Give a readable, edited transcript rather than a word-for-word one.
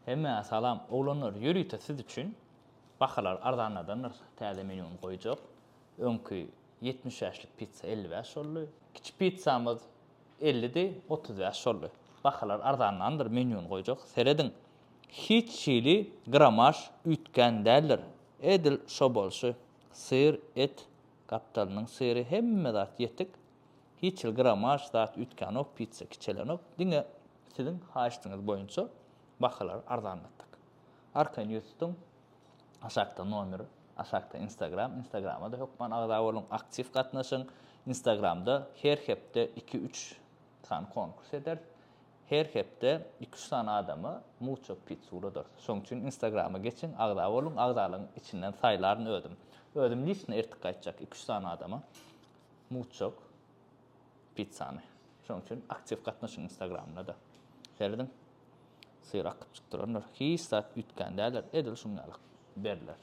Hemmäňe salam oglanlar ýörite siz üçin bahalar arzanladandyr täze menýuny goýjak öňki 75 lik pitsa 55 boldy kiçi pitsamyz 50 di 35 boldy bahalar arzanlandyr menýuny goýjak serediň hiç hili gramaž üýtgän däldir edil şo bolşy syr et gapdalynyň syry hemme zat ýetik hiç hili gramaž zat üýtgänok pitsa kiçelenok diňe Siziň haýyştyňyz boýunça bahalary arzanlatdyk. Arkaýyn ýüz tutuň. Aşakda nomer, aşakda Instagram, Instagrama-da hökman agza boluň, aktiw gatnaşyň. Instagramda her hepde iki-üç sany konkurs ederis. Her hepde iki-üç sany adama muçok pitsa uladarys. Şonuň üçin Instagrama geçiň, agza boluň, agzalygyň içinden saýlaryn özüm. Özüm liçno ertik gaýtjak iki-üç sany adama muçok Pizzany. Şonuň üçin aktiw gatnaşyň Instagramda-da. Serediň. Syr akyp çykyp durandyr. Hiç zat üýtgän däldir. Edil şuň ýaly berler.